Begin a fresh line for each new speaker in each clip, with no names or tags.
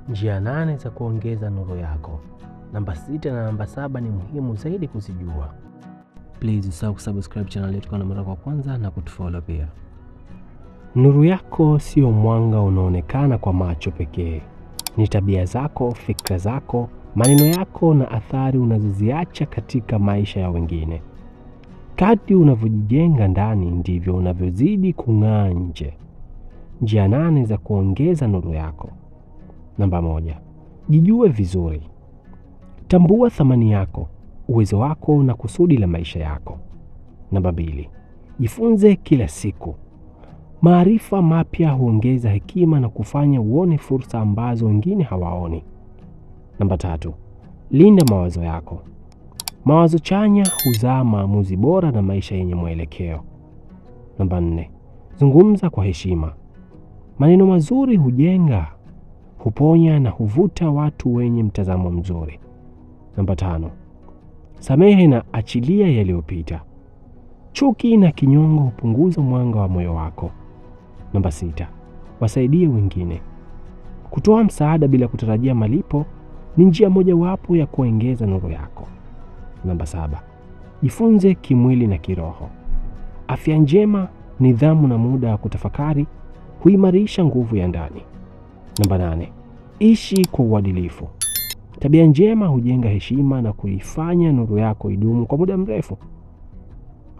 Njia nane za kuongeza nuru yako. Namba 6 na namba 7 ni muhimu zaidi kuzijua. Please usahau kusubscribe channel yetu kwa mara kwa kwanza na kutufollow pia. Nuru yako sio mwanga unaonekana kwa macho pekee. Ni tabia zako, fikra zako, maneno yako na athari unazoziacha katika maisha ya wengine. Kadri unavyojijenga ndani ndivyo unavyozidi kung'aa nje. Njia nane za kuongeza nuru yako. Namba 1, jijue vizuri. Tambua thamani yako, uwezo wako na kusudi la maisha yako. Namba 2, jifunze kila siku. Maarifa mapya huongeza hekima na kufanya uone fursa ambazo wengine hawaoni. Namba 3, linda mawazo yako. Mawazo chanya huzaa maamuzi bora na maisha yenye mwelekeo. Namba 4, zungumza kwa heshima. Maneno mazuri hujenga, huponya na huvuta watu wenye mtazamo mzuri. Namba 5, samehe na achilia yaliyopita. Chuki na kinyongo hupunguza mwanga wa moyo wako. Namba 6, wasaidie wengine. Kutoa msaada bila kutarajia malipo ni njia mojawapo ya kuongeza nuru yako. Namba 7, jifunze kimwili na kiroho. Afya njema, nidhamu na muda wa kutafakari huimarisha nguvu ya ndani. Namba 8, ishi kwa uadilifu. Tabia njema hujenga heshima na kuifanya nuru yako idumu kwa muda mrefu.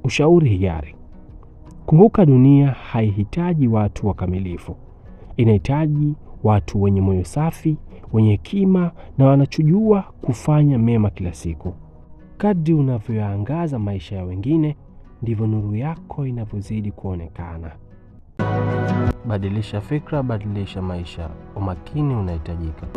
Ushauri hiari. Kumbuka, dunia haihitaji watu wakamilifu. Inahitaji watu wenye moyo safi, wenye hekima na wanachojua kufanya mema kila siku. Kadri unavyoangaza maisha ya wengine, ndivyo nuru yako inavyozidi kuonekana. Badilisha fikra, badilisha maisha. Umakini unahitajika.